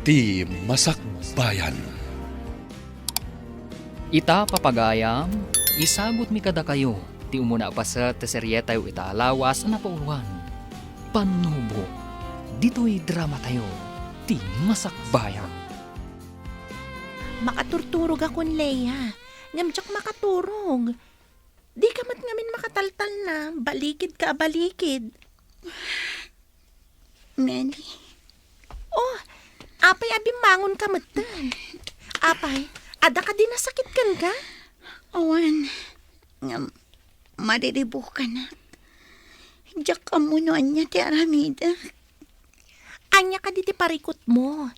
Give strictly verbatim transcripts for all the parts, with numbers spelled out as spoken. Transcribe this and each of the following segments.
Ti Masakbayan. Ita, papagayam, isagutmi kadakayo ti umuna a paset ti serietayo ita a lawas a napauloan, Pannubo, ditoy dramatayo, Ti Masakbayan. Makaturturogakon, Leia. Ngem diak makaturog. Dika met ngamin makataltalna, balikidka a balikid. Meli. Oh, apay a bimmangonka metten? Apay, adda kadi nasakit kenka? Awan, ngem mariribukanak. Diak ammo no ania ti aramidek. Ania kadi ti parikutmo?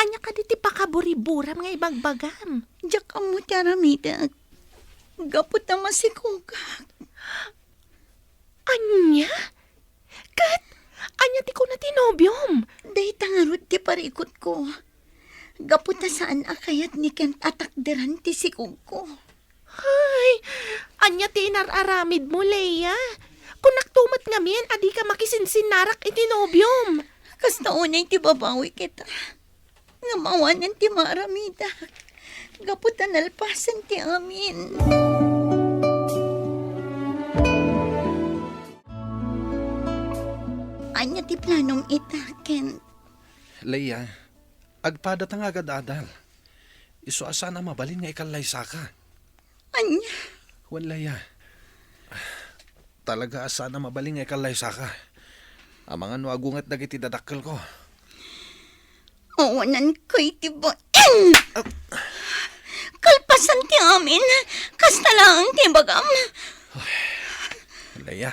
Ania kadi ti pakaburiburam nga ibagbagam? Diak ammo ti aramidek. Gapu ta masikogak. Ania? Ket ania ti kuna ti nobiom? Dayta ngarud ti parikutko. Gapu ta saan a kayat ni Kent a takderan ti sikogko. Ay, ania ti inar-aramidmo, Leia? Kunakto met ngamin a dika makisinsinnarak iti nobiom. Kasta unay ti babawi kita. Ngem awanen ti maaramidak. Gapu ta nalpasen ti amin. Ania ti planom ita, Kent? Leia, agpadata nga agad-adal. Isu a saan a mabalin nga ikallaysaka. Ania? Wen, Leia. Talaga a saan a mabalin nga ikallaysaka. Amangan no agunget dagiti dadakkelko. Awanan kay ti bain! Ah. Kalpasan ti amin. Kasta laeng ti bagam. Leia.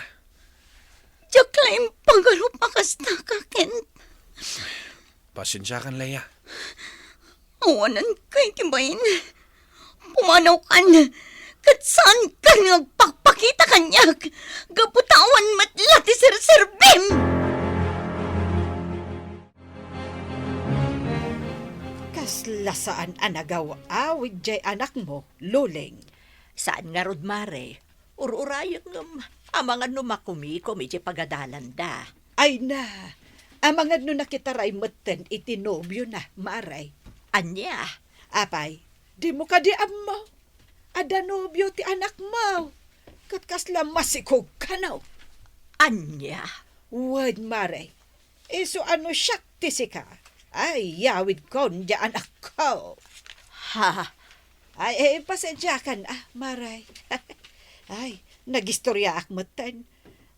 Diak la impagarup a kasta ka, Kent. Pasensiakan, Leia. Awanan kay ti bain. Pumanawkan, ket saankan nga agpakpakita kaniak, gapu ta awan met la ti serserbim. Kasla saan a nagaw-awid jay anakmo, Luleng. Saan ngarud, Mare. Ur-urayek ngem amangan no makumikom iti pagadalanda. Ay na, amangan no nakitaray metten iti nobiona, Mare. Ania? Apay, dimo kadi ammo? Adda nobio ti anakmo. Ket kasla masikog kano. Ania? Wen, Mare. Isu a no siak ti sika, ay, yawidkon diay anakko. Ha? Ay, eh, pasensiakan, ah, Maray. Ay, nagistoriaak metten.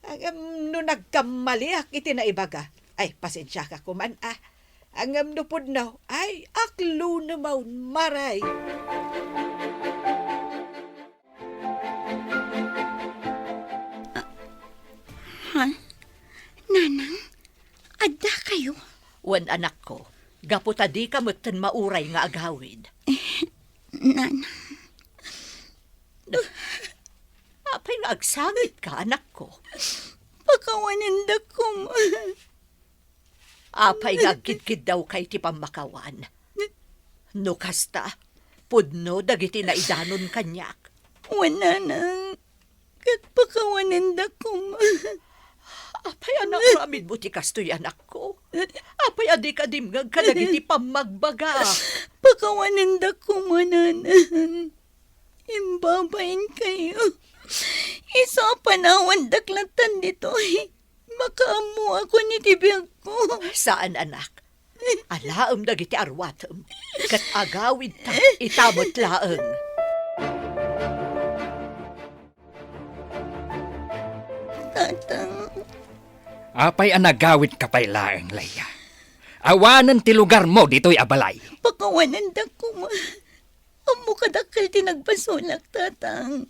Ngem no nagkammaliak iti naibaga, ay, pasensiaka koman, ah. Ngem no pudno, ay, aklunemon, Maray. Ah, ha? Nanang, adda kayo? Wen, anakko, gapu ta dika metten mauray nga agawid. Eh, Nanang. Apay nga agsangitka, anakko? Pakawanendak koma. Apay nga agkidkiddawka iti pammakawan? No kasta, pudno dagiti naidanon kaniak. Wen, Nanang, ket pakawanendak koma. Apay a naaramidmo ti kastoy, anakko? Apay a dika dimngeg kadagiti pammagbaga? Pakawanendak koma, Nanang. Imbabainkayo. Isu a panawandak lattan ditoy. Makaammoakon iti biagko. Saan, anak. Alaem dagiti aruatem, ket agawidta ita met laeng. Tatang. Apay a nagawidka pay laeng, Leia? Awanen ti lugarmo ditoy a balay. Pakawanendak koma. Ammo kadakkel ti nagbasolak, Tatang.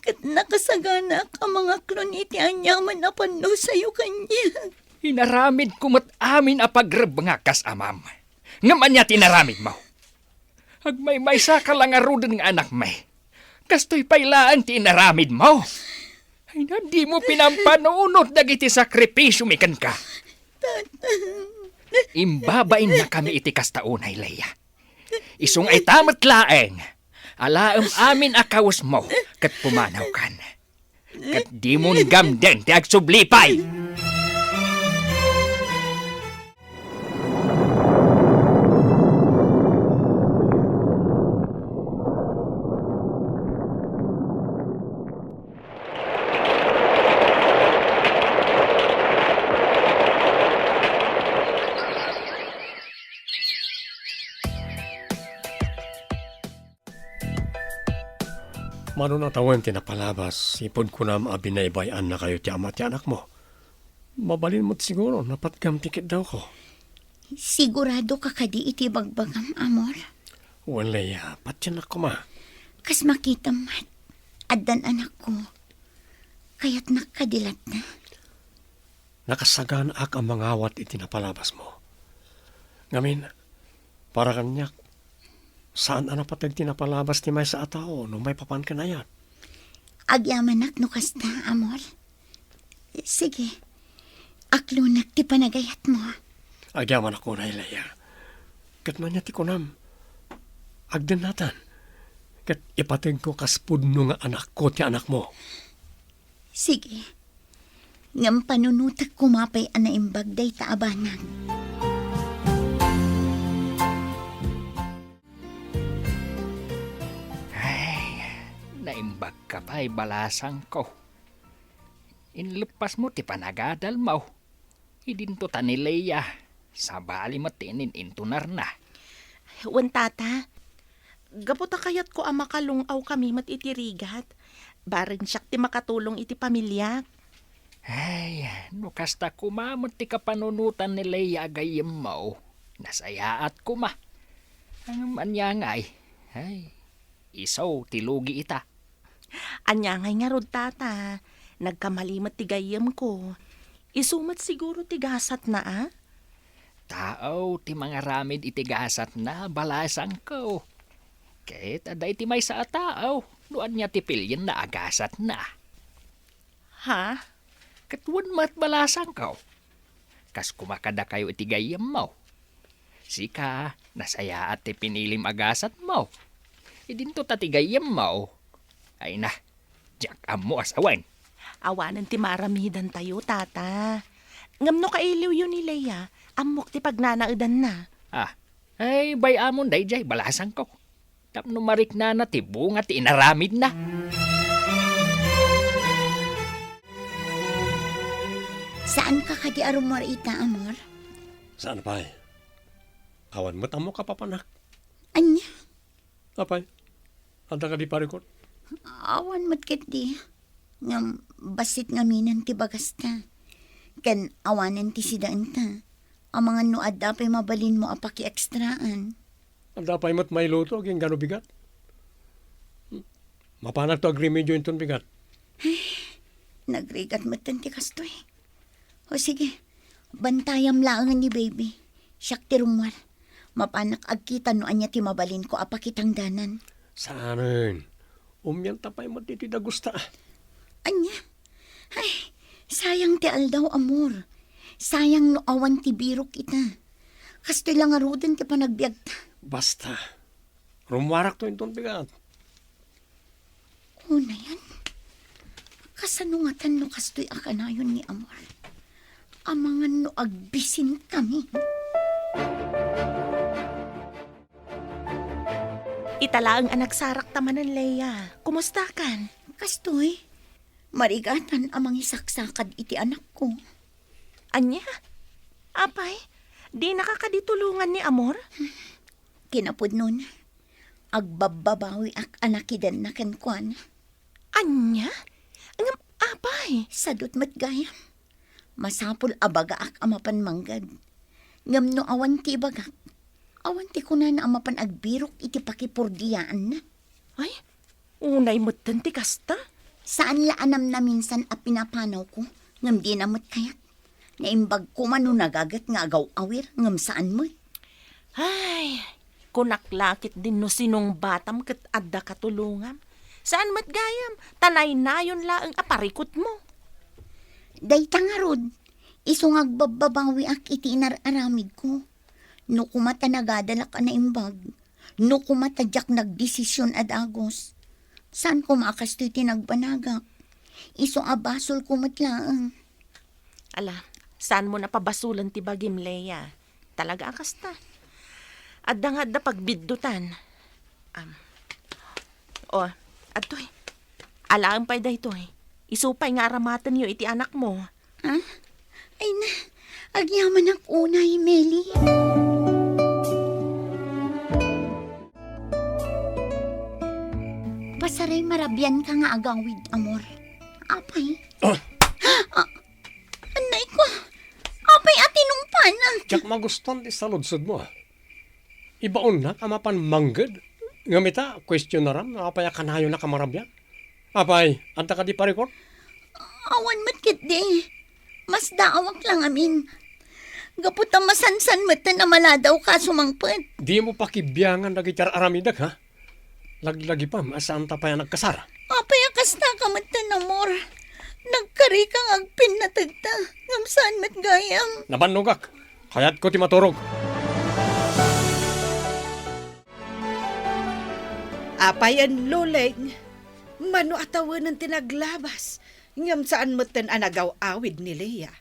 Ket nakasaganak a mangaklon iti aniaman a pannusayo kaniak. Inaramidko met amin a pagrebbengak kas amam. Ngem ania ti inaramidmo? Agmaymaysaka la ngaruden nga anakmi. Kastoy pay laeng ti inaramidmo. Ay na, dimo pinampanunot dagiti sakripisiomi kenka. Tatang. Imbabainnakami iti kasta unay, Leia. Isu nga ita met laeng, alaem amin a kawesmo ket pumanawkan. Ket dimon gamden ti agsubli pay. Mano a tawen ti napalabas, ipud kunam a binaybay-annakayo ti ama ti anakmo. Mabalin met siguro, napatgam ti kiddawko. Sigurado ka kadi iti bagbagam, amor? Wen, Leia, patiennak koma. Kas makitam met, addan anakko. Kayatnak kadi latta? Nakasaganaak a mangawat iti napalabasmo. Ngamin, para kaniak, saan a napateg ti napalabas ti maysa a tao no maipapan ken ayat. Agyamanak no kasta, amor. Sige, aklonek ti panagayatmo. Agyamanak unay, Leia. Ket no ania ti kunam, agdennatan. Ket ipategko kas pudno nga anakko ti anakmo. Sige. Ngem panunotek koma pay a naimbag dayta a banag. Ay, naimbagka pay, balasangko. Inleppasmo ti panagadalmo. Idinto ta ni Leia, sabali met ti inin-intunarna. Wen, tata, gapu ta kayatko a makalung-awkami met iti rigat, bareng siak ti makatulong iti pamiliak. Ay, no kasta koma met ti kapanunotan ni Leia a gayyemmo, nasayaat koma. Ngem ania ngay? Ay, isu ti lugi ita. Ania ngay ngarud, tata? Nagkamali met ti gayyemko. Isu met siguro ti gasatna, a? Tao ti mangaramid iti gasatna, balasangko. Ket adda iti maysa a tao, no ania ti pilienna a gasatna. Ha? Ket wen met, balasangko. Kas koma kadakayo iti gayyemmo. Sika, nasayaat ti pinilim a gasatmo. Idinto ta ti gayyemmo. Ay na, diak ammo a sawen. Awanen ti maaramidantayo, tata. Ngem no kailiwyo ni Leia, ammok ti pagnanaedanna. Ah, ay, bay-amon daydiay, balasangko. Tapno mariknana ti bunga ti inaramidna. Saanka kadi a rummuar ita, amor? Saan pay. Awan met ammok a papanak. Ania? Apay, adda kadi parikut? Awan met ketdi. Ngem bassit ngaminen ti bagasta. Ken awanen ti sidaenta. Amangan no adda pay mabalinmo a pakiekstraan. Adda pay met mailuto agingga no bigat. Mapanakto agremedio inton bigat. Nagrigat metten ti kastoy. O sige, bantayam laengen ni baby. Siak ti rummuar. Mapanak agkita no ania ti mabalinko a pakitangdanan. Saanen. Umianta pay met iti dagusta. Ania? Ay, sayang ti aldaw, amor. Sayang no awan ti birok ita. Kastoy la ngaruden ti panagbiagta. Basta. Rummuarakto inton bigat. Unayen, kasano ngatan no kastoy a kanayon ni amor? Amangan no agbisinkami. Ita laeng a nagsarakta manen, Leia. Kumustakan? Kastoy, marigatan a mangisaksakad iti anakko. Ania? Apay, dinaka kadi tulongan ni amor? Kinapudnona, agbabbabawiak a nakidenna kenkuana. Ania? Ngem apay? Sadut met gayam. Masapul a bagaak a mapan manggad. Ngem no awan ti ibagak, awan ti kunana a mapan agbirok iti pakipurdiaanna. Ay, unay metten ti kasta. Saan la a namnaminsan a pinapanawko, ngem dina met kayat. Naimbag koma no nagaget nga agaw-awir, ngem saan met. Ay, kunak la ketdin no sinungbatam ket adda katulongam. Saan met gayam, ta naynayon laeng a parikutmo. Dayta ngarud, isu nga agbabbabawiak iti inar-aramidko. No koma ta nagadalak a naimbag, no koma ta diak nagdesision a dagus, saan koma a kastoy ti nagbanagak. Isu a basolko met laeng. Ala, saanmo a pabasolen ti bagim, Leia. Talaga a kasta. Adda nga adda pagbiddutan. Am. O, adtoy. Alaem pay daytoy. Isu pay nga aramatenyo iti anakmo. Ha? Ay na, agyamanak unay, Meli. Pasaray, marap Bianka nga agawid, amor. Apay? Ah! Ah, anay ko. Apay a tinungpanak? Diak magustuan ti saludsodmo, ah. Ibaonnak a mapan mangged, ngem ita, kuestionaram no apay a kanayonak a marabiag. Apay, adda kadi parikor? Awan met ketdi. Masdaawak la ngamin. Gapu ta masansan metten a maladawka a sumangpet. Dimo pakibiangan dagiti ar-aramidek, ha? Laglagipem a saanta pay a nagkasar. Apay a kastaka metten, amor? Nagkarika nga agpinnategta, ngem saan met gayam. Nabannogak. Kayatko ti maturog. Apay, Luleng, mano a tawenen ti naglabas, ngem saan metten a nagaw-awid ni Lea.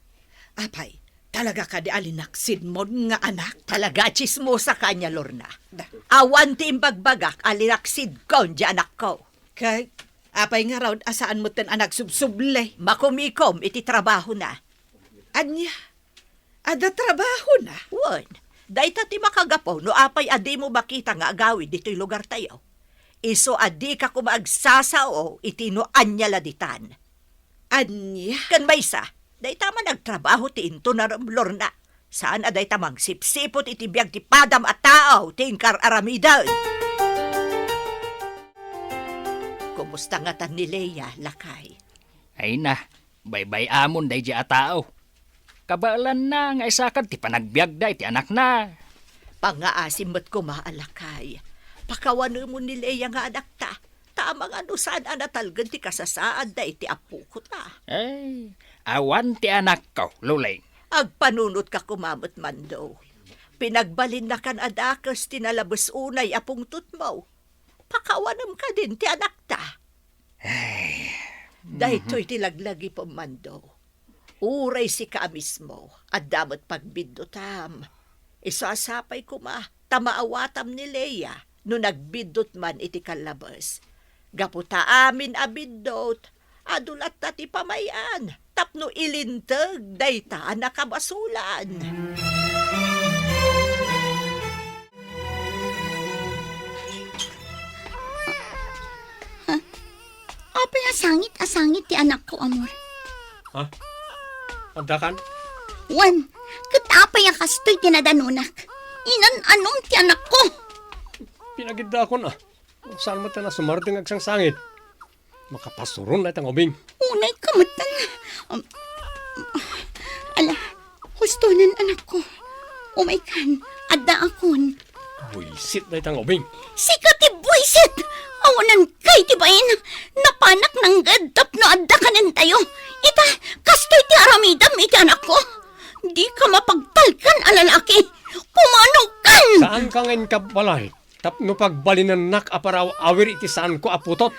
Apay, talaga kadi a linaksidmon nga anak? Talaga a tsismosa ka ania, Lorna. Da. Awan ti imbagbagak a linaksidkon ti anakko. Kay, apay ngarud a saan metten a nagsubsubli? Makumikom iti trabahona. Ania? Adda trabahona? Wen, dayta ti makagapu no apay a dimo makita nga agawid ditoy lugartayo. Isu a dika koma agsasao iti no ania la ditan. Ania? Ken maysa, dayta man agtrabaho ti intunarem, Lorna. Saan a dayta mangsipsiput iti biag ti padam a tao ti inkar-aramiden. Kumusta ngatan ni Lea, lakay? Ay na, baybay-amon daydiay a tao. Kabaelanna nga isakad ti panagbiagda iti anakna. Pangngaasim met koma a lakay. Pakawanemon ni Lea nga anakta. Ta amangan no saan a natalgen ti kasasaadda iti apokota. Ay, awan ti anakko, Luleng. Agpanunotka koma met, Mando. Pinagbalinnakan a dakes ti nalabes unay a pungtotmo. Pakawanem kadin ti anakta. Ay. Daytoy ti laglagipem, Mando. Uray sika a mismo, adda met pagbiddutam. Isu a sapay koma ta maawatam ni Lea no nagbiddut man iti kallabes. Gapu ta amin a biddut, adu latta ti pamay-an tapno ilinteg dayta a nakabasolan. Ha? Apay a sangit a sangit ti anakko, amor? Ha? Addakan? Wen, ket apay a kastoy ti nadanonak? Inan-anom ti anakko. Pinagiddakon, ah. Saan met a sumardeng agsangsangit? Makapasuron dayta nga ubing. Unay ka met. Um, ala, hustonen, anakko. Umaykan, addaakon. Buisit dayta nga ubing. Sika ti buisit! Awanan kay ti bain! Napanak nanggad tapno adda kanentayo. Ita, kastoy ti aramidam iti anakko. Dika mapagtalkan a lalaki. Pumanokan! Saanka nga inkabbalay tapno pagbalinennak a paraw-awir iti saanko a putot.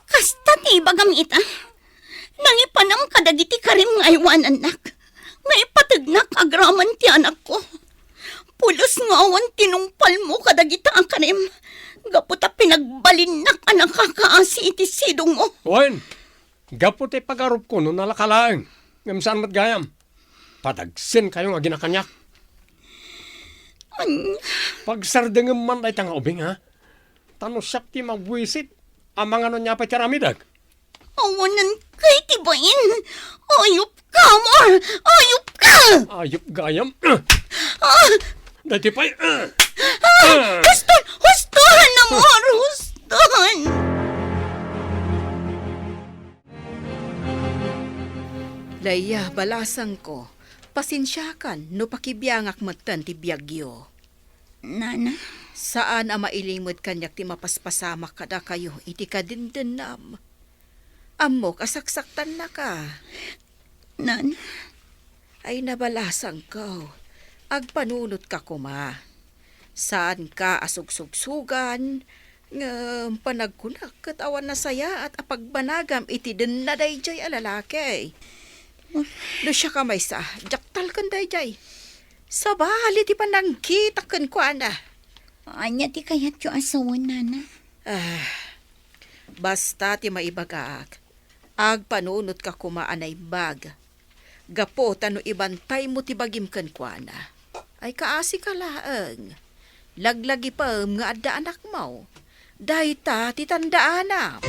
Kasta ti ibagam ita. Nangipanam kadagiti karim nga aywanannak, nga ipategnak agraman ti anakko. Pulos nga awan tinungpalmo kadagita a karim, gapu ta pinagbalinnak a nakakaasi iti sidongmo. Wen, gapu ti pagarupko no nalaka laeng, ngem saan met gayam. Padagsenkayo nga aginakaniak. Ania? Pagsardengem man dayta nga ubing, ha? Ta no siak ti mabuisit, amangan no ania pay ti aramidek? Awanan kay ti bain. Ayupka, amor! Ayupka! Ayup gayam. Ah! Daytoy pay. Ah! Ah! Huston! Huston, amor! Huston! Leia, balasangko, pasensiakan no pakibiangak metten ti biagyo. Nana? Saan a mailimud kaniak ti mapaspasamak kadakayo iti kadendennam. Ammok a saksaktannaka. Nana? Ay, nabalasangko, agpanunotka koma. Saanka a sugsugsugan, ngem panagkunak ket awan nasayaat a pagbanagam iti denna daydiay a lalaki. No siak a maysa, diak talken daydiay. Sabali ti panangkitak kenkuana. Ania ti kayatyo a sawen, Nana? Ah, basta ti maibagak, agpanunotka koma a naimbag. Gapu ta no ibantaymo ti bagim kenkuana, ay kaasika laeng. Laglagipem nga adda anakmo. Dayta ti tandaanam.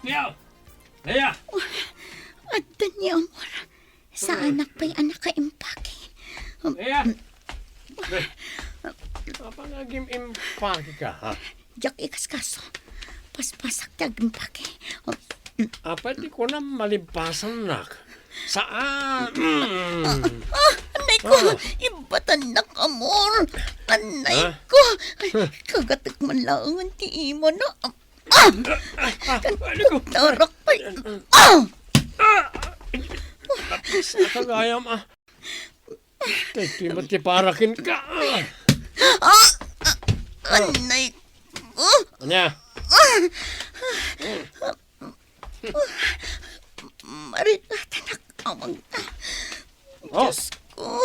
Lea! Lea! Adda ni Amor. Saanak pay a nakaimpake. Lea! Apay nga agim-impake ka, ha? Diak ikaskaso. Paspasak ti agimpake. Apay ti kunam malimpasannak? Saan? Ah, anay ko, Ah. Ibatannak, Amor. Anay Ha? ko. Ay, kagatek man laengen ti imana. Ah! Ano ko? Tarak pay. Ah! Sa kagayam, ah. Kay ti met ti paraken ka. Ah! Anay ko. Ania? Marigatanak, amang. Oh. Diyos ko.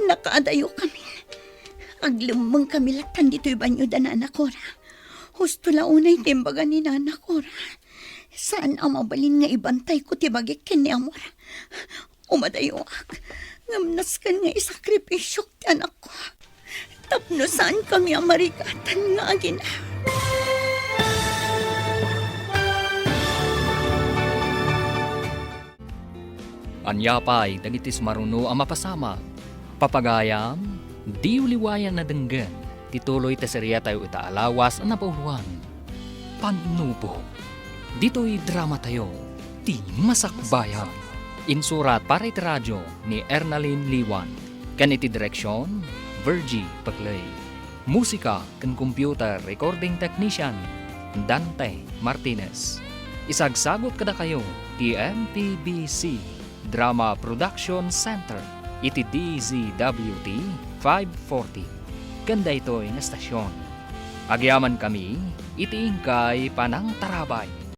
Nakaadayo kami. Aglemmeng kami lattan ditoy banio da Nana Cora. Husto la unay ti imbaga ni Nana Cora. Saan a mabalin nga ibantayko ti bagik ken ni Amor. Umadayoak, ngem nasken nga isakripisiok ti anakko. Tapno saan kami a marigatan nga agina. Ania pay dagiti sumaruno a mapasamak? Papagayam, diyo liwayan a denggen ti tuloy ti seriatayo ita a lawas a napauluan, Pannubo. Ditoy dramatayo, ti Masakbayan. Insurat para iti radio ni Ernalyn Liwan, ken iti direksion, Virgie Peclay. Musika ken computer recording technician, Dante Martinez. Isagsagut kadakayo ti M P B C Drama Production Center iti D Z W T five forty. Ken daytoy nga estasyon, agyamankami iti inkay panangtarabay.